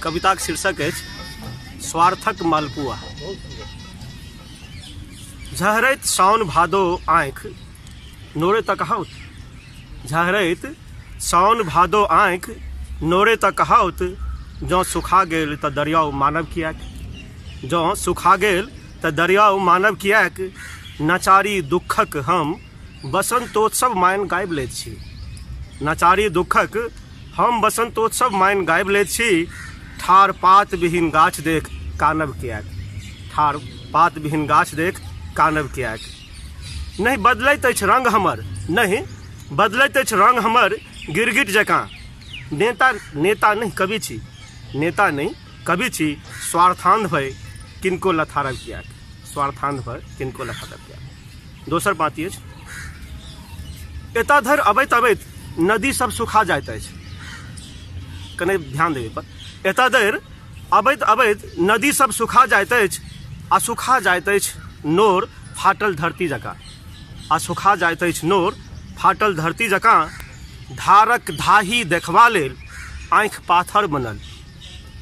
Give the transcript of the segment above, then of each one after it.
कविताक शीर्षक अछि स्वार्थक मालपुआ। झहरैत साओन भादो आँखि नोरे तऽ कहाउत, झहरैत साओन भादो आँखि नोरे तऽ कहाउत, जँ सुखा गेल तऽ दरियाउ मानव किएक, जँ सुखा गेल तऽ दरियाउ मानव किएक, नचारी दुःखक हम बसन्तोत्सव मानि गाबि लैत छी, नचारी दुःखक हम बसन्तोत्सव मानि गाबि लैत छी, ठाढ़ पात विहीन गाछ देख कानब किएक, ठाढ़ पात विहीन गाछ देख कानब किएक। नहि बदलैत अछि रंग हमर, नहि बदलैत अछि रंग हमर गिरगिट जकाँ, नेता नेता नहि कवि छी, नेता नहि कवि छी, स्वार्थान्ध भए किनको लथारब किएक, स्वार्थान्ध भए किनको लथारब किएक। दोसर पाँति अछि, एतऽ धरि अबैत अबैत नदी सब सुखा जाइत अछि, कने ध्यान देबै पर, एतऽ धरि अबैत अबैत नदी सब सुखा जाइत अछि, आ सुखा जाइत अछि नोर फाटल धरती जकाँ, आ सुखा जाइत अछि नोर फाटल धरती जकाँ, धारक धाही देखबा लेल आँखि पाथर बनल,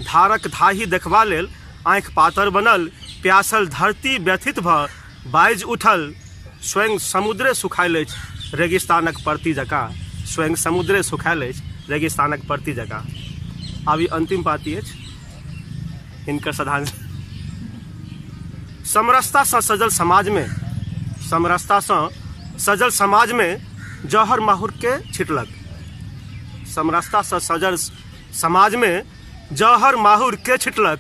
धारक धाही देखबा लेल आँखि पाथर बनल, प्यासल धरती व्यथित भऽ बाजि उठल, स्वयं समुद्रे सुखायल अछि रेगिस्तानक परती जकाँ, स्वयं समुद्रे सुखायल अछि रेगिस्तानक परती जकाँ। आब ई अन्तिम पाँति अछि हिनकर श्रद्धांजलि। समरसतासँ सजल समाजमे, समरसतासँ सजल समाजमे जहर माहुरके छिटलक, समरसतासँ सजल समाजमे जहर माहुर के छिटलक,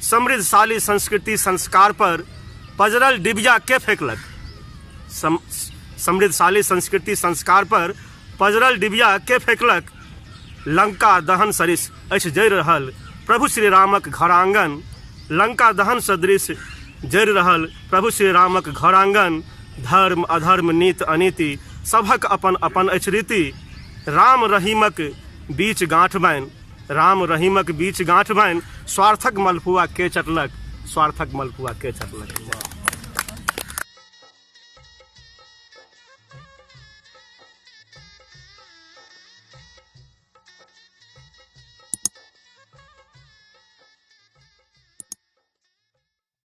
समृद्धशाली संस्कृति संस्कार पर पजरल डिबिया के फेकलक, समृद्धशाली संस्कृति संस्कार पर पजरल डिबिया के फेकलक, लंका दहन सरिस अछि जरि रहल प्रभु श्री रामक घर आंगन, लंका दहन सदृश जरि रहल प्रभु श्री रामक घर आंगन, धर्म अधर्म नीत अनीति सभक अपन अपन अछि रीति, राम रहीमक बीच गाँठ बान्हि, राम रहीमक बीच गाँठ बान्हि स्वार्थक मलपुआ के चटलक, स्वार्थक मलपुआ के चटलक।